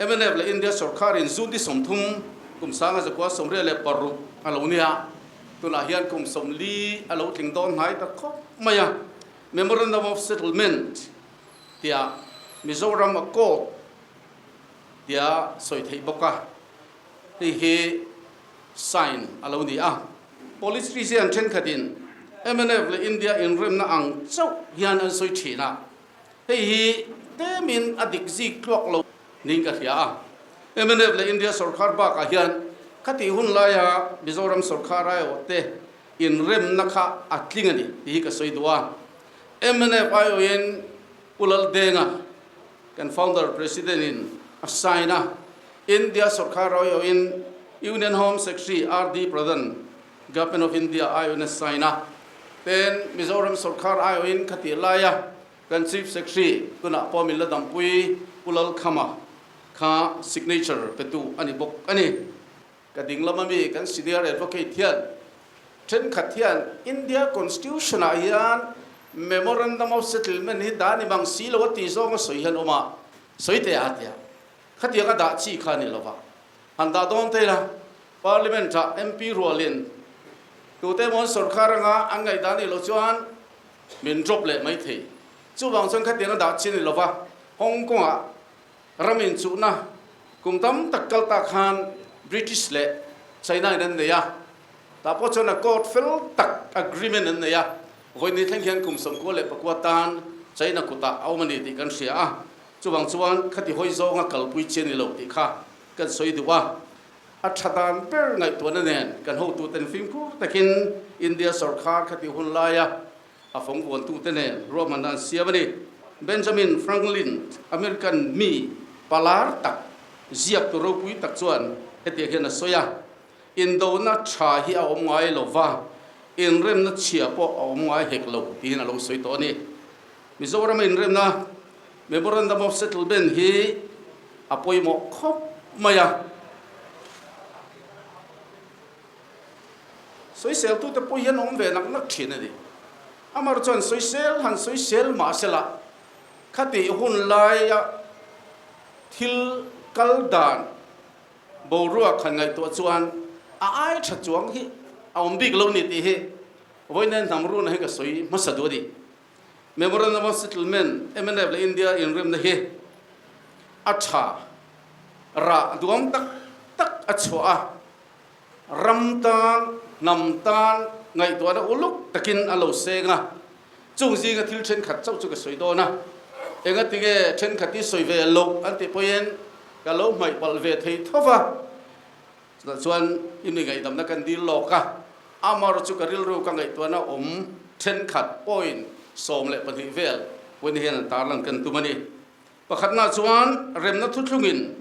Mnf leh India sorkarin June ni 30 kum 1986 a lo nia. Tunah hian kum 40 a lo tling dawn hnai ta khawp mai a. Memorandum of Settlement tia Mizoram Accord tia sawi theih bawk a, hei hi sign a lo ni a. Politician thenkhatin mnf leh India inremna ang chauh hian an sawi thin a, hei hi tlemin a dik zik tluak lo niin ka hria a. Mnf leh India sorkar bakah hian khatih hun laia Mizoram sorkar aiawh te inremna kha a tling a ni tih hi ka sawi duh a. Mnf aiawhin Pu Laldenga kan founder president in a sign a, India sorkar aiawhin Union Home Secretary RD Pradhan, Government of India aiawhin a sign a, ten Mizoram sorkar aiawhin khatih laia kan Chief Secretary tunah pawh min la dampui Pu Lalkhama kha signature petu a ni bawk a ni. Ka ding lama mi kan senior advocate hian thenkhat hian India Constitution ah hian Memorandum of Settlement hi dah ni mang si lo a tih zawng a sawi hian awm a, sawi teh a tia. Khatiang a dah chi kha a ni lo va. Han dah dawn thei la, Parliament ah MP rualin tute emaw an sorkar anga an ngaihdan nih loh chuan min drop leh mai thei. Chuvang chuan khatiang a dah chi a ni lo va, Hong Kong ah Ram inchuhna kum tam tak kal tak khan British leh China in an nei a, tah pawh chuan a court fel tak agreement an nei a, vawiin thleng hian kum 94 tan China kutah a awm a ni tih kan hria a, chuvang chuan khati hawi zawnga kalpui chi a ni lo tih kha kan sawi duh a, a tha dan ber ngaihtuahna nen kan hotuten fimkhur takin India sorkar khati hun laia A fawng vuantute nen ruahmanna an siam a ni. Benjamin Franklin, American mi palar tak, ziaktu ropui tak chuan hetiang hian a sawi a, Indona tha hi a awm ngai lo va, inremna chhia pawh a awm ngai hek lo, tiin a lo sawi tawh a ni. Mizorama inremna Memorandum of Settlement hi a pawimawh khawp mai a. Sawiseltute pawh hian awm ve nak nak thin a ni. Amar chuan sawisel han sawisel mah sela, khatih hun laia thil kal dan boruak han ngaihtuah chuan a ai tha chuang hi a awm bik lo ni tih hi vawiin hnam runa hi ka sawi hmasa duh a ni. Memorandum of Settlement, mnf leh India inremna hi a tha rah duang tak tak a chhuah a, Ram tan, hnam tan ngaihtuahna uluk takin a lo seng a, chung zinga thil thenkhat chauh chu ka sawi dawn a, engatinge thenkhat hi sawi ve loh an tih pawhin ka lo hmaih palh ve thei tho va, chutah chuan i mi ngaihdamna kan dil lawk a, amaherawhchu chu ka rilru ka ngaihtuahna awm thenkhat point 12 vel pawhin hian an tarlan kan tum a ni. Pakhatna chuan remna thuthlungin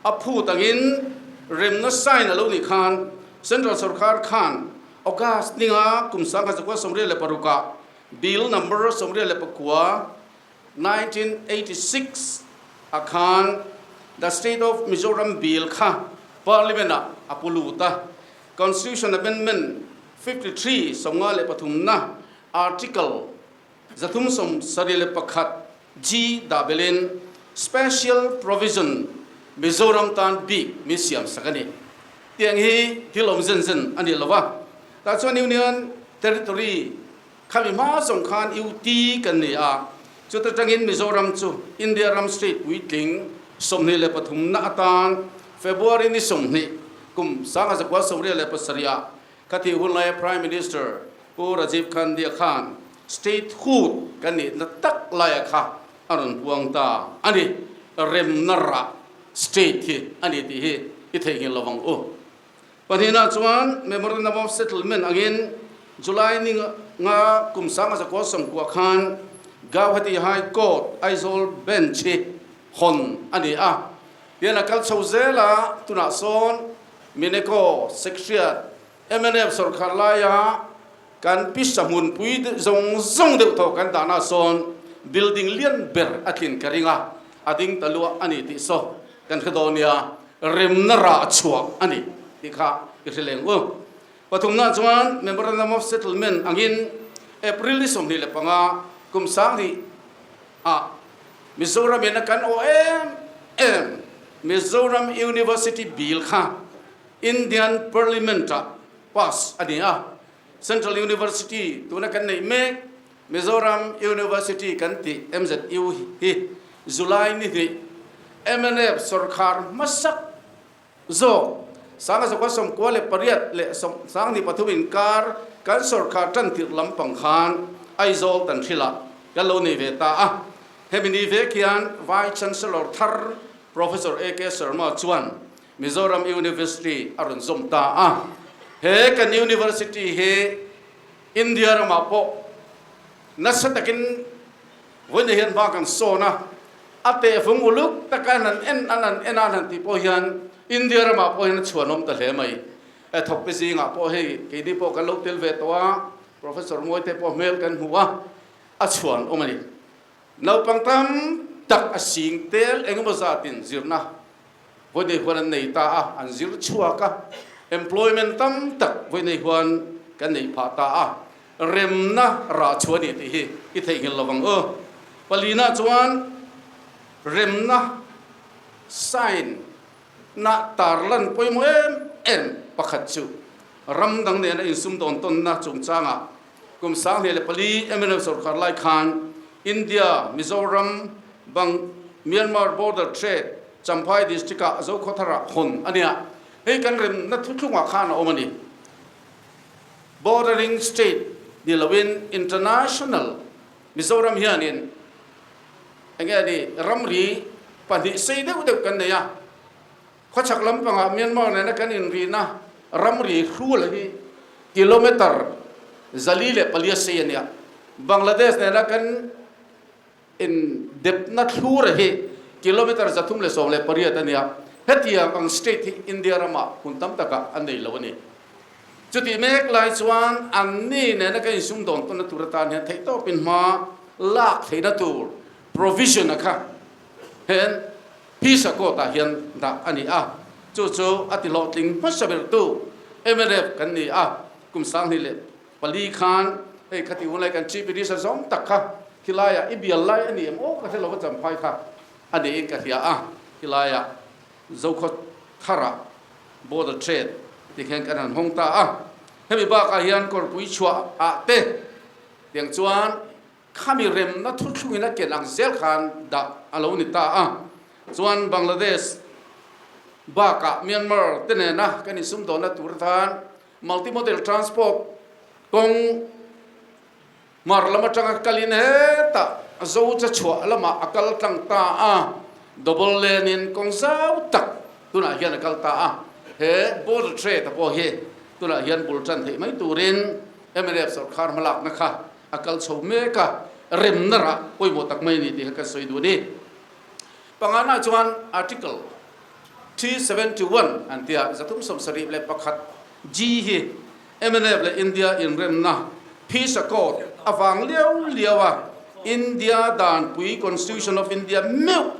a phut angin remna sign a lo nih khan Central Sorkar khan August ninga kum 1986 ah Bill Number 89, 1986 ah khan The State of Mizoram Bill kha Parliament ah a pu lut a, Constitution Amendment 53 53 na Article 371 G dah belin Special Provision Mizoram tan bik min siam sak a ni. Tiang hi thil awm zen zen a ni lo a. Tah chuan Union Territory khami hma zawng khan UT kan ni a, chuta tangin Mizoram chu India ram state puitling 23 na atan February ni 20 kum 1987 ah Khatih hun laia Prime Minister Pu Rajiv Gandhi-a khan statehood kan nihna tak laia kha a rawn puang ta a ni. Remna rah state hi a ni tih hi i theihnghilh lo ang u. Pahnihna chuan Memorandum of Settlement angin July ni nga kum 1990 khan Gauhati High Court Aizawl Bench hi hawn a ni a. Tian a kal chho zel a, tunah sawn Mineko, Sekhriat, mnf sorkar laia kan pisa hmunpui zawng zawng deuh tawh kan dahna sawn building lian ber a tlin ka ring a, a ding ta luah a ni tih saw kan hre dawn nia, remna rah chhuah a ni tih kha i hre leng u. Pathumna chuan Memorandum of Settlement angin April ni 25 kum 2000 ah Mizoram in a kan awh em em. Mizoram University Bill kha Indian Parliament-ah pass a ni a. Central University tuna kan neih mek Mizoram University kan tih MZU hi July ni hnih mnf sorkar hmasak zawk 1998 leh 2003 inkar kan sorkar tan tirh lampang khan Aizawl tan hrilah kan lo nei ve ta a. Hemi ni vek hian Vice Chancellor thar Professor AK Sharma chuan Mizoram University a rawn zawm ta a. He kan University hi India ramah pawh nasa takin vawiin hian hma kan sawn a, a tehfung uluk taka an han en an han en a an han tih pawh hian India ramah pawh hian a chhuanawm ta hle mai. E thawkte zingah pawh hei keini pawh kan lo tel ve tawh a, Professor Mawite pawh hmel kan hmu a, a chhuanawm a ni. Naupang tam tak a sing tel engemaw zatin zirna vawiin huan an nei ta a, an zir chhuak a, employment tam tak vawiin huan kan nei phah ta a, remna rah chhuah a ni tih hi i theihnghilh lo ang u. Palina chuan remna sign na tarlan pawimawh em em pakhat chu ram dang nena insumdawn tawnna chungchangah Kum 2004 mnf sorkar lai khan India, Mizoram, Bang, Myanmar border trade Champhai district ah Zokhawthar ah hawn a nia. Hei kan remna thuthlungah khan a awm a ni. Bordering state ni loin international Mizoram hianin enge a ni ramri pahnih sei deuh deuh kan nei a. Khawchhak lampangah Myanmar nena kan inrihna ramri hrul hi kilometre 404 sei a nia. Bangladesh nena kan indepna thlur hi kilometre 318 a nia. Hetiang ang state hi India ramah hun tam takah an nei lo a ni. Chutih mek lai chuan anni nena kan insumdawn tawnna tur atan hian theihtawpin hma lak theihna tur provision a kha Hen Pisa Court-ah hian dah a ni a, chu chu a ti hlawhtling hmasa bertu mnf kan ni a, kum 2004 khan hei khati hunlai kan Chief Minister zawng tak kha khilaiah i bial lai a ni em aw ka hre lo va champhai kha a niin ka hria a, khilaiah Zokhaw tharah border trade ti khen kan han hawng ta a, hemi bakah hian kawrpui chhuah ah te tiang chuan Khami remna thuthlungin a ken ang zel khan dah a lo ni ta a. Chuan Bangladesh bakah Myanmar te nena kan insumdawnna tur atan multimodal transport kawng hmar lam atanga kalin hetah Zo cha chhuah lamah a kal tlang ta a. Double lane in kawng zau tak tunah hian a kal ta a. He border trade a pawh hi tunah hian bul tan theih mai turin mnf sorkar hmalakna kha A kal chho mek a, remna rah pawimawh tak mai a ni tih kha ka sawi duh a ni. Pangana chuan Article 371 an tia 371 G hi mnf leh India inremna Peace Accord avang liau liau a India danpui Constitution of India meuh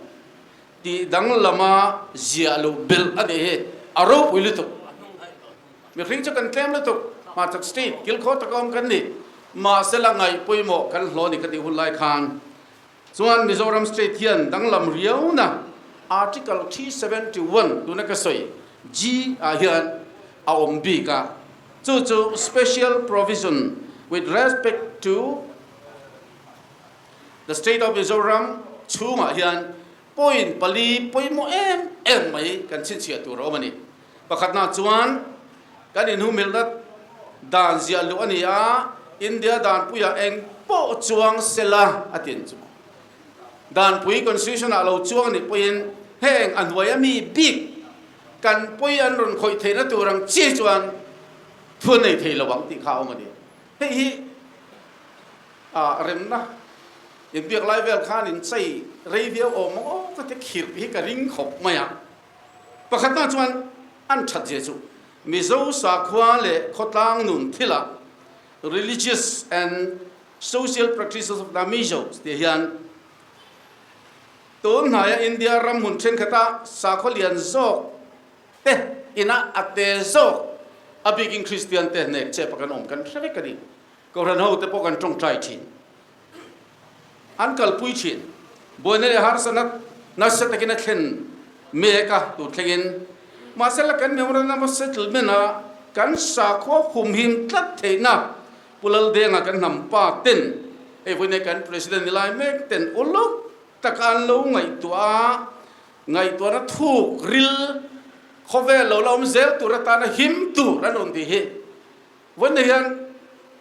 tih danglama ziah loh belh a nih hi a ropui lutuk. Mihring chu kan tlem lutuk, hmarchhak state kilkhawr taka awm kan ni. Mahse la ngaih pawimawh kan hlawh ni ka tih hun lai khan chuan Mizoram state hian danglam riauna Article 371 tuna ka sawi G ah hian a awm bik a, chu chu Special Provision with respect to the state of Mizoram chhungah hian point pali pawimawh em em mai kan chhinchhiah tur a awm a ni. Pakhatna chuan kan inhumhilhna dan ziah luh a ni a, India danpuiah eng pawh chuang sela a tin chu. Danpui Constitution-ah lo chuang a nih pawhin heng a hnuai a mi bik kan pawi an rawn khawih theihna tur ang chi chuan thu an nei thei lo ang tih kha a awm a ni. Hei hi remna inbiak lai vel khan inchei rei viau awm ang aw ka ti khirh hi ka ring khawp mai a. Pakhatna chuan an that zia chu Mizo sakhua leh khawtlang nun thilah Religious and Social Practices of the Mizos tih hian tun hnaia India ram hmun thenkhatah sakhua lian zawk te inah a te zawk a bikin Kristian te hnek chep a kan awm kan hre vek a ni. Kohhran ho te pawh kan tawngtai thin. An kalpui thin. Buaina leh harsatna nasa takin a thlen. mek a tur thlengin. Mahsela kan Memorandum of Settlement a kan sakhua humhim tlat theihna Pu Laldenga kan hnam pa ten hei vawiin kan President ni lai mek ten uluk taka an lo ngaihtuah a, ngaihtuahna thuk ril khawvel lo la awm zel tur atana him tur an rawn tih hi vawiin hian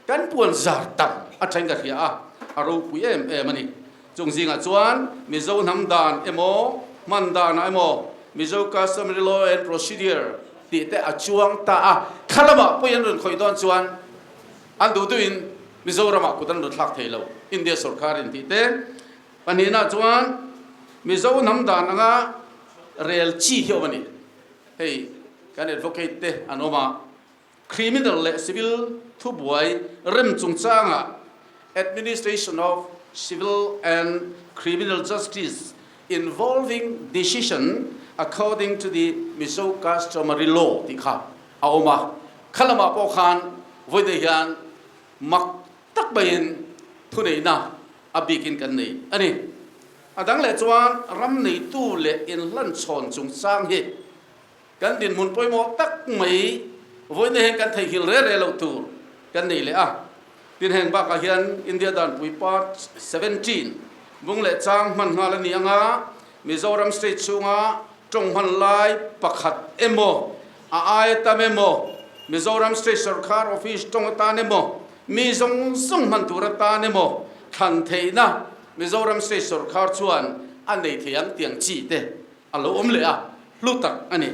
kan puan zar tam atangin ka hria a, a ropui em em a ni. Chung zingah chuan Mizo hnam dan emaw, hman danah emaw, Mizo Customary Law and Procedure tih te a chuang ta a, thla lamah pawhin an rawn khawih dawn chuan an duh duhin Mizoramah kut an rawn thlak thei lo, India sorkarin tih te. Pahnihna chuan Mizo hnam dan anga rel chi hi awm a ni. Hei kan advocate te an awm a. Criminal leh civil thubuai rem chungchangah Administration of Civil and Criminal Justice Involving Decision According to the Mizo Customary Law tih kha a awm a, kha lamah pawh khan vawiin hian mak tak maiin thuneihna a bikin kan nei a ni. A dang leh chuan ram neitu leh inhlanchhawn chungchang hi Kan dinhmun pawimawh tak mai vawiin hian kan theihnghilh reh reh loh tur kan nei leh a. Tin heng bakah hian India Danpui Part 17 bung leh chang hman nghal a ni anga Mizoram State chhunga tawng hman lai pakhat emaw a aia tam emaw Mizoram State Sorkar Office tawng atan emaw mi zawng zawng hman tur atan emaw thlan theihna Mizoram State Sorkar chuan a nei thei ang tiang chi te a lo awm leh a, hlu tak a ni.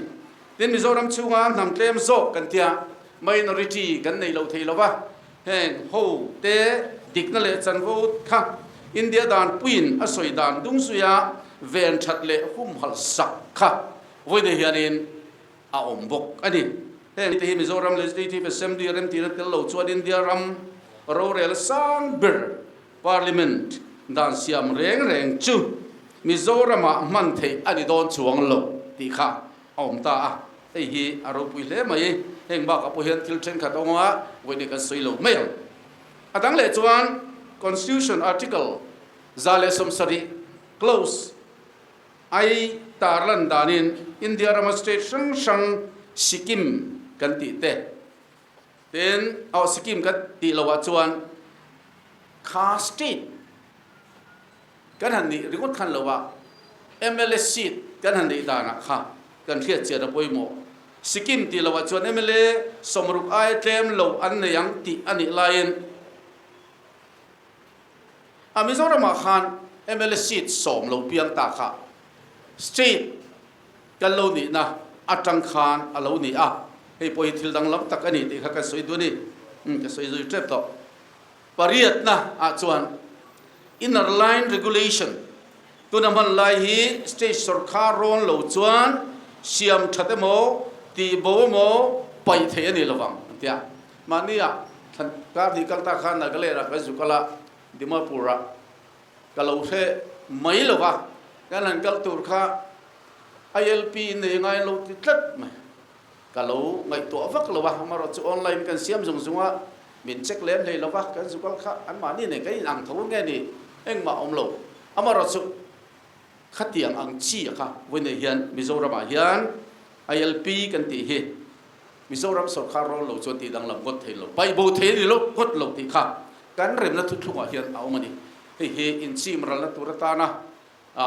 Tin, Mizoram chhunga hnam tlem zawk kan tia, minority kan nei lo thei lo va, heng ho te dikna leh chanvo kha India dan puiin a sawi dan dung zuia ven that leh humhalh sak kha vawiin hianin a awm bawk a ni. Heng te hi Mizoram Legislative Assembly remtihna tel lo chuan India ram rorel sang ber Parliament dan siam reng reng chu Mizoramah hman theih a ni dawn chuang lo tih kha a awm ta a, hei hi a ropui hle mai. Heng bakah pawh hian thil thenkhat a awm a, vawiin kan sawi lo mai ang. A dang leh chuan Constitution Article 170 Clause I tarlan danin India rama state hrang hrang Sikkim kan tih te, Tin, aw Sikkim ka tih loh ah chuan kha state kan han nih ringawt khan lo a, mla seat kan han neih danah kha kan hriat chian a pawimawh. Sikkim tih loh ah chuan mla 60 aia tlem lo an nei ang tih a nih laiin a Mizoramah khan mla seat 10 lo piang ta kha state Kan lo nihna atang khan a lo ni a, hei pawh hi thil danglam tak a ni tih kha ka sawi duh a ni. Umm ka sawi zui tep tawh. Pariatna ah chuan Inner Line Regulation tuna hman lai hi state sorkar rawn lo chuan siam that emaw tih bo emaw paih theih a ni lovang an ti a. Mahni ah thlan kar hnih kal ta khan Nagaland ah kan zu kal a, Dimapur ah ka lo hre mai lo va, kan han kal tur kha ILP nei ngai lo ti tlat mai. Ka lo ngaihtuah vak lo a, amaherawh chu online kan siam zung zung a, min check lem hlei lo va, kan zu kal kha anmahni nen kan inang tho nge ni engmah awm lo. Amaherawh chu khatiang ang chi a kha vawiin hian Mizoramah hian ILP kan tih hi Mizoram sorkar rawl lo chuan tih danglam ngawt thei lo, paih bo thei a ni lo ngawt lo tih kha kan remna thuthlungah hian a awm a ni. Hei hi inchim ralna tur atana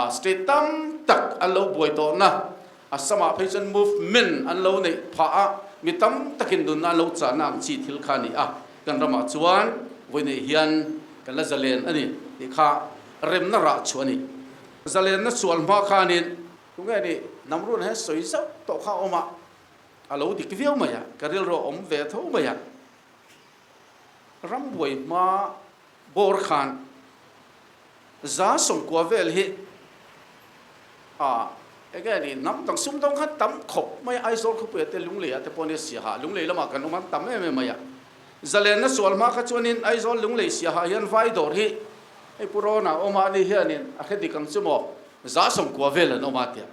state tam tak an lo buai tawhna, Assam-ah phei chuan movement an lo neih phah a, mi tam takin nunna an lo chahna ang chi thil kha a ni a. Kan ramah chuan vawiin hian kan la zalen a ni tih kha remna rah chhuah a ni. Zalenna sual hma khanin tunge ni hnam run hian sawi zauh tawh kha a awm a. A lo dik viau mai a, ka rilru a awm ve tho mai a. Rambuai hma bawr khan 90% vel hi a enge ni hnam dang sumdawng khan tam khawp mai a, Aizawl khawpuia te Lungleiah te pawh nia Siaha Lunglei lamah kan awm a, tam em em mai a. Zalenna sual hma kha chuanin Aizawl Lunglei Siaha hian vai dawr hi hei Pu Rawna awm a, ani hianin a hre dik ang chu maw, 90% vel an awm a tia.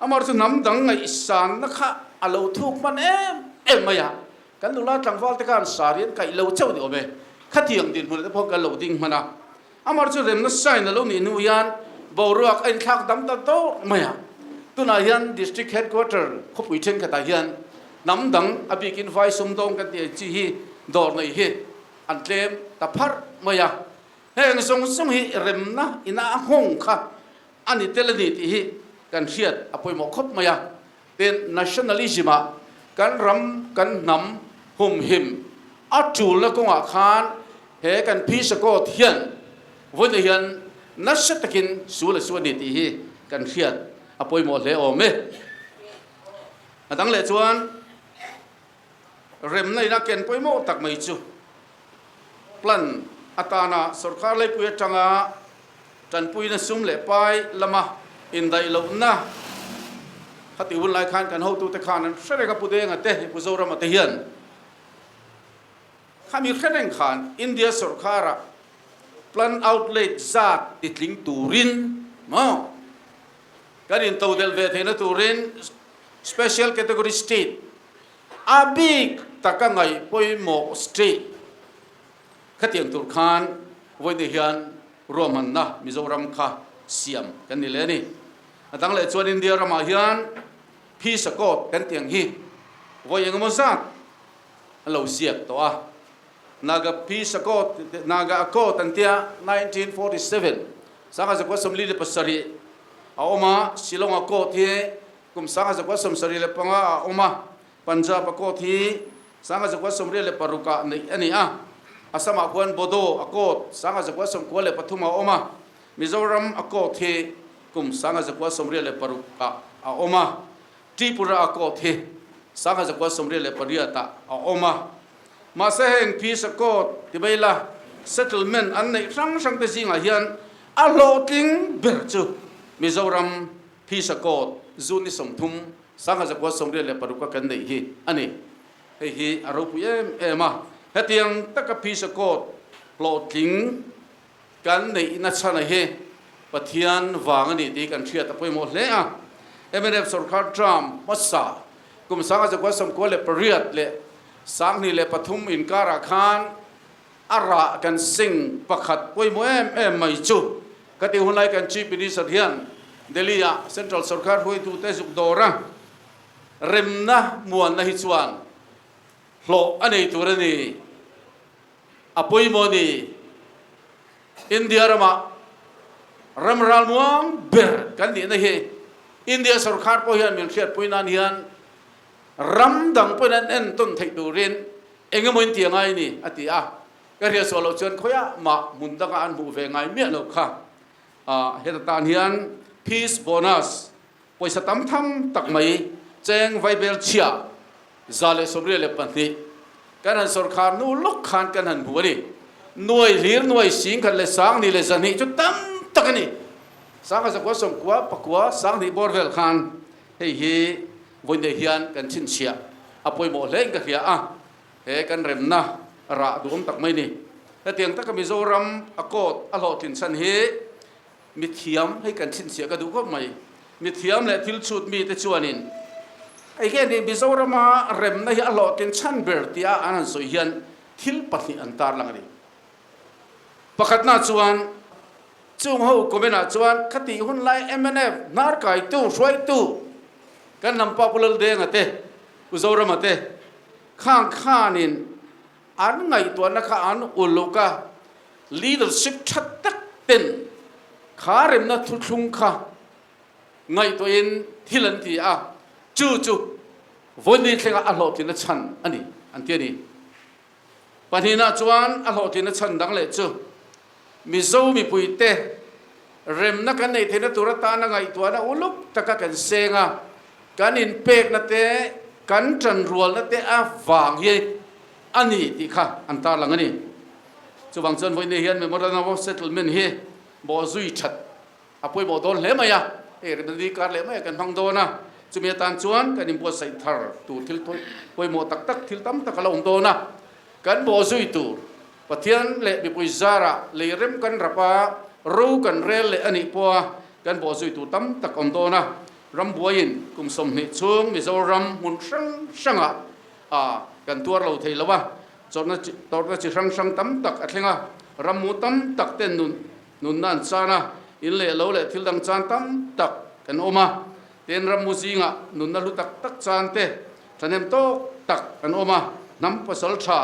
Amar chu hnam dang ngaihsanna kha a lo thuk hman em em mai a, kan nula tlangval te khan sari an kaih lo chauh ni awm e, khatiang dinhmun te pawh kan lo ding hman a. Amar chu remna sign a lo nih hnu hian boruak a inthlak dam ta dawr mai a. Tunah hian District Headquarter khawpui thenkhatah hian hnam dang a bikin vai sumdawng kan tih ang chi hi dawr nei hi an tlem ta pharh mai a. Heng zawng zawng hi remna ina a nghawng kha a ni tel a ni tih hi kan hriat a pawimawh khawp mai a. Tin, nationalism ah kan ram kan hnam humhim a tulna kawngah khan he kan Peace Accord hian vawiinah hian nasa takin sul a su a ni tih hi kan hriat a pawimawh hle awm e. A dang leh chuan remna ina ken pawimawh tak mai chu plan atana sorkar leipui atanga tanpuina sum leh pai lama indaih lohna khatih hun lai khan kan hotute khan an hre reng a, Pu Denga te, Pu Zorama te hian khami hre reng khan India sorkara plan outlay zat titling turin maw kan intodelh ve theihna turin special category state A bik taka ngaih pawimawh state khatiang tur khan vawiin hian ruahmanna Mizoram kha siam kan ni leh a ni. A dang leh chuan India ramah hian Peace Accord kan tih ang hi vawi engemaw zat an lo ziak tawh a. Naga Peace Accord, Naga Accord an tia 1947, 1947 a awm a, Shillong Accord hi Kum 1975 ah a awm a, Punjab a court hi 1986 ah neih a ni a, Assam ah khuan Bodo a court 1993 ah a awm a, Mizoram a court hi kum 1986 ah a awm a, Tripura a court hi 1988 ah a awm a. Mahse heng Peace Accord ti mai la, settlement an neih hrang hrang te zingah hian a hlawhtling ber chu Mizoram Phisa Court June ni 30, 1986 a kan neih hi a ni. Hei hi a ropui em em a, hetiang taka Phisa Court hlawhtling kan neihna chhana hi Pathian vang a ni tih kan hriat a pawimawh hle a. Mnf sorkar term hmasa kum 1998 leh 2003 inkarah khan a rah kan seng pakhat pawimawh em em mai chu ka tih hunlai kan Chief Minister hian Delhi ah Central sorkar hruaitute zuk dawr a, remna muanna hi chuan hlawh a nei tur a ni, a pawimawh a ni. India ramah ram ralmuang ber kan nihna hi India sorkar pawh hian min hriatpui nan hian Ram dang pawhin an entawn theih turin eng emaw in ti a ngai ni, a ti a. Ka hriat suah loh chuan khawiah mah hmun dangah an hmuh ve ngai miah loh kha. Heta tan hian peace bonus, pawisa tam tham tak mai, cheng vaibel chhia 182 kan han sawrkhar hnu lawk khan kan han hmu a ni. Nuai hlir nuai sing khat leh sang ni leh zahnih chu tam tak a ni. Sangha zakua sawmkua pakua sang hnih bawr vel khan hei hi Vawiin hian kan chhinchhiah a pawimawh hle in ka hria a, he kan remna rah duhawm tak mai ni. Hetiang taka Mizoram a court a hlawhtlin chhan hi mithiam, hei kan chhinchhiah ka duh khawp mai, mithiam leh thil chhut mite chuanin hei hian hi Mizorama remna hi a hlawhtlin chhan ber tia an han sawi hian thil pahnih an tarlang a ni. Pakhatna chuan Chung ho comment ah chuan khatih hun lai mnf hnar kaitu hruaitu kan lam pa Pu Laldenga te Pu Zorama te khang khanin an ngaihtuahna kha an uluk a, leadership tha tak ten kha remna thuthlung kha ngaihtuahin thil an ti a, chu chu vawiin thlenga a hlawhtlinna chhan a ni an ti a ni. Pahnihna chuan a hlawhtlinna chhan dang leh chu Mizo mipuite remna kan neih theihna tur atana ngaihtuahna uluk taka kan seng a, kan inpekna te, kan tanrualna te avang hi a ni tih kha an tarlang a ni. Chuvang chuan vawiin hian Memorandum of Settlement hi bawhzui that a pawimawh dawn hle mai a, hei remna ni kar leh mai a kan hmang dawn a, chumi atan chuan kan inbuatsaih thar tur thil pawimawh tak tak thil tam tak a la awm dawn a, kan bawhzui tur Pathian leh mipui zarah lei rem kan rap a, ro kan rel leh a nih pawha kan bawhzui tur tam tak awm dawn a, rambuaiin kum 20 chhung Mizoram hmun hrang hrangah a kan tuar lo thei lo a, chawrhna tawrhna chi hrang hrang tam tak a thleng a, rammu tam tak ten nun nunna an chan a, in leh lo leh thil dang chan tam tak kan awm a. Ten ram mu zingah nunna hlu tak tak chan te thahnem tawk tak an awm a, hnam pasal tha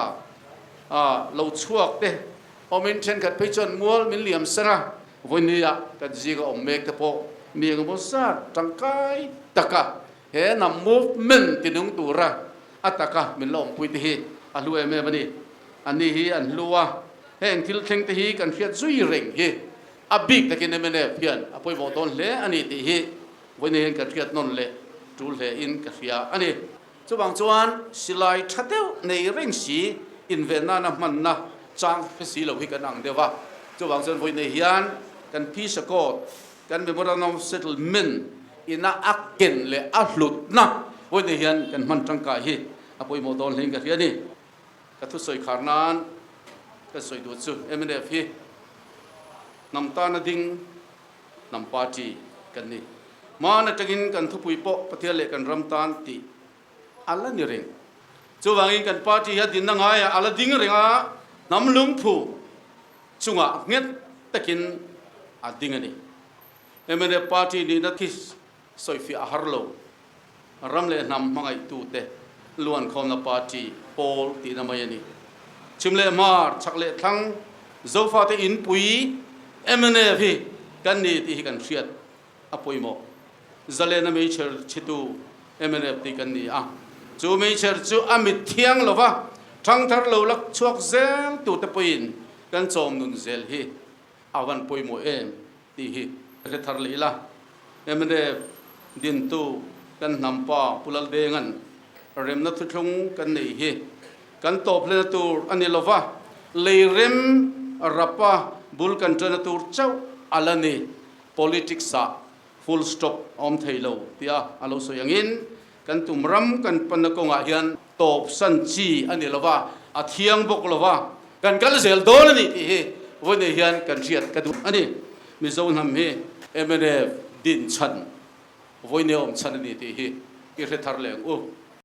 lo chhuak te awmin thenkhat phei chuan mual min liam san a, vawinia kan zinga awm mek te pawh mi engemaw zat tangkai taka he hnam movement tinung tura a taka min la awmpui te hi a hlu em em a ni. Anni hi an hlu a, heng thil thleng te hi kan hriat zui reng hi A bik takin mnf hian a pawimawh dawn hle a ni tih hi vawiin hian ka hriat nawn leh tul hle in ka hria a ni. Chuvang chuan silai tha deuh nei reng si inven nana hmanna chang hre si lo hi kan ang deuh a. Chuvang chuan vawiin hian kan Peace Accord, kan Memorandum of Settlement ina a ken leh a hlutna vawiin hian kan hman tangkai hi a pawimawh dawn hle in ka hria a ni. Ka thusawi khar nan ka sawi duh chu mnf hi hnam tana ding hnam party kan ni. Hman atangin kan thupui pawh Pathian leh kan ram tan tih a la ni reng. Chuvangin kan party hi a dinna ngaiah a la ding reng a, hnam lungphu chungah nghet takin a ding a ni. Mnf party nihna khi sawifiah a har lo. Ram leh hnam hmangaihtute luankhawmna party pawl tihna mai a ni. Chhim leh hmar, chhak leh thlang, Zofate inpui mnf hi kan ni tih hi kan hriat a pawimawh. Zalena meichher chhitu mnf tih kan ni a, chu meichher chu a mit thiang lova thangthar lo lak chhuak zel tute pawhin kan chawm nun zel hi a van pawimawh em tih hi ka hre thar leh ila. Mnf dintu kan hnam pa Pu Laldenga'n remna thuthlung kan neih hi kan tawp hlena tur a ni lova, lei rem rapa bul kan tana tur chauh a la ni. Politics ah full stop a awm thei lo tia a lo sawi angin kan tum ram kan panna kawngah hian tawp san chi a ni lova, a thiang bawk lova, kan kal zel dawn a ni tih hi vawiin hian kan hriat ka duh a ni. Mizo hnam hi mnf din chhan, vawiin awm chhan a ni tih hi i hre thar leh ang u.